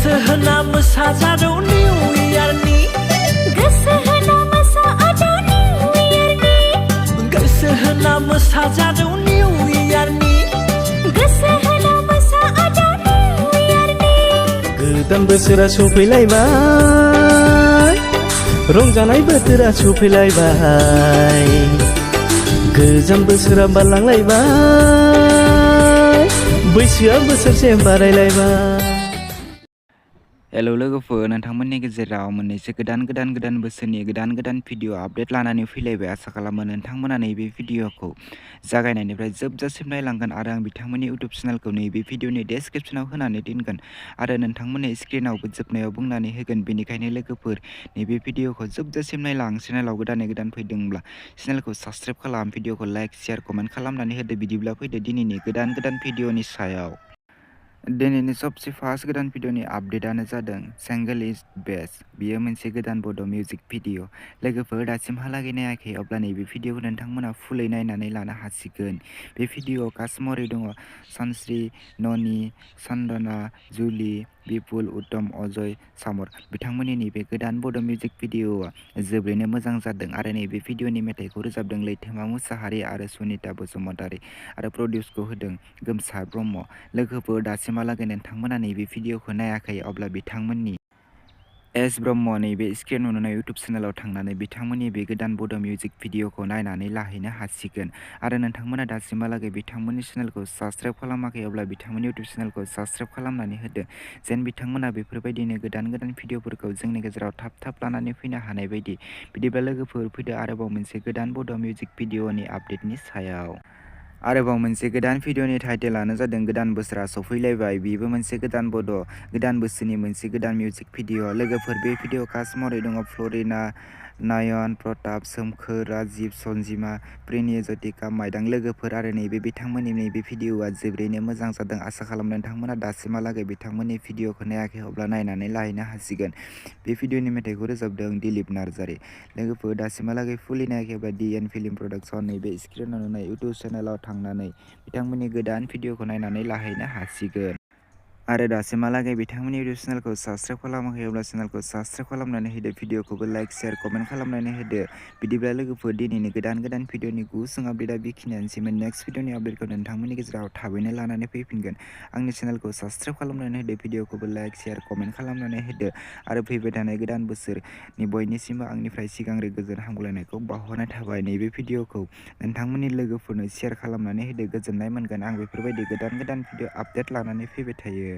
गोसो होना मोसाजादौ निउ इयारनि गोसो होना मोसाजादौ निउ इयारनि गोसो होना मोसाजादौ निउ इयारनि गोसो होना मोसाजादौ निउ इयारनि गोदान बोसोरा सफैलायबाय रंजानाय बोथोरा सफैलायबाय गोजाम बोसोरा बारलांलायबाय बैसोआ बोसोरसे बारायलायबाय। हेलौ लोगोफोर, नोंथांमोननि गेजेराव मोननैसो गोदान बोसोरनि गोदान भिडिअ आपडेट लानानै फैलायबाय। आसा खालामो नोंथांमोना नैबे भिडिअखौ जागायनायनिफ्राय जोबजासिम नायलांगोन आरो आं बिथांमोननि इउटुब चेनेलखौ नैबे भिडिअनि डेसक्रिपसनाव होनानै दोनगोन आरो नोंथांमोननि स्क्रिनावबो जोबनायाव बुंनानै होगोन। बेनिखायनो लोगोफोर, नैबे भिडिअखौ जोबजासिम नायलां। चेनेलाव गोदान फैदोंब्ला चेनेलखौ साबस्क्राइब खालाम, भिडिअखौ लाइक शेयार कमेन्ट खालामनानै होदो। बिदिब्ला फैदो दिनैनि गोदान भिडिअनि सायाव। दिनैनि सबसे फार्स्ट गोदान भिडिअनि आपडेटआनो जादों सिंगल इज बेस्ट। बियो मोनसे गोदान बड' मिउजिक भिडिअ। लोगोफोर, दासिमहालागै नायाखै अब्ला नैबे भिडिअखौ नोंथांमोना फुलै नायनानै लानो हासिगोन। बे भिडिअआव कास्ट महरै दङ सानस्रि, ननि, सन्दना, जुलि, बिपुल, उत्तम, अजय, सामर। बिथांमोननि नैबे गोदान बड' मिउजिक भिडिअआ जोबोरैनो मोजां जादों आरो नैबे भिडिअनि मेथाइखौ रोजाबदों लैथोमा मुसाहारि आरो सुनिता बसुमतारी आरो प्रडिउसखौ होदों गोमसार ब्रह्म। लोगोफोर, दासिमहालागै नोंथांमोना नैबे भिडिअखौ नायाखै अब्ला बिथांमोननि एस ब्रह्म नैबे स्क्रिनाव नुनाय इउटुब चेनेलाव थांनानै बिथांमोननि बे गोदान बड' मिउजिक भिडिअखौ नायनानै लाहैनो हासिगोन। आरो नोंथांमोना दासिमहालागै बिथांमोननि चेनेलखौ साबस्क्राइब खालामाखै अब्ला बिथांमोननि इउटुब चेनेलखौ साबस्क्राइब खालामनानै होदो, जेन बिथांमोना बेफोरबायदिनो गोदान भिडिअफोरखौ जोंनि गेजेराव थाब लानानै फैनो हानाय बायदि। बिदिब्ला लोगोफोर, फैदो आरोबाव मोनसे गोदान बड' मिउजिक भिडिअनि आपडेटनि सायाव। आरोबाव मोनसे गोदान भिडिअनि टाइटेलानो जादों गोदान बोसोरा सफैलायबाय। बेबो मोनसे गोदान बोसोरनि मोनसे गोदान मिउजिक भिडिअ। लोगोफोर, बे भिडिअ कास्ट महरै दङ फ्लरिना, नायन, प्रताप, सोमखोर, राजिब, सन्जिमा, प्रिनि, जतिका, माइदां। लोगोफोर, आरो नैबे बिथांमोननि नैबे भिडिअआ जोबोरैनो मोजां जादों। आसा खालामो नोंथांमोना दासिमहालागै बिथांमोननि भिडिअखौ नायाखै अब्ला नायनानै लाहैनो हासिगोन। बे भिडिअनि मेथाइखौ रोजाबदों दिलीप नार्जारी। लोगोफोर, दासिमहालागै फुलि नायाखै अब्ला DN फिल्म प्रडाक्शन नैबे स्क्रिनाव नुनाय इउटुब चेनेलाव थांनानै बिथांमोननि गोदान भिडिअखौ नायनानै लाहैनो हासिगोन। आरो दासिमहालागै बिथांमोननि इउटुब चेनेलखौ साबस्क्राइब खालामाखै अब्ला चेनेलखौ साबस्क्राइब खालामनानै होदो, भिडिअखौबो लाइक शेयार कमेन्ट खालामनानै होदो। बिदिब्ला लोगोफोर, दिनैनि गोदान भिडिअनि गुसुं आपडेटआ बेखिनियानोसैमोन। नेक्स्ट भिडिअनि आपडेटखौ नोंथांमोननि गेजेराव थाबैनो लानानै फैफिनगोन। आंनि चेनेलखौ साबस्क्राइब खालामनानै होदो, भिडिअखौबो लाइक शेयार कमेन्ट खालामनानै होदो आरो फैबाय थानाय गोदान बोसोरनि बयनिसिमबो आंनिफ्राय सिगांग्रो गोजोन हामग्लायनायखौ बावहरनाय थाबाय। नैबे भिडिअखौ नोंथांमोननि लोगोफोरनो शेयार खालामनानै होदो, गोजोननाय मोनगोन। आं बेफोरबायदि गोदान भिडिअ आपडेट लानानै फैबाय थायो।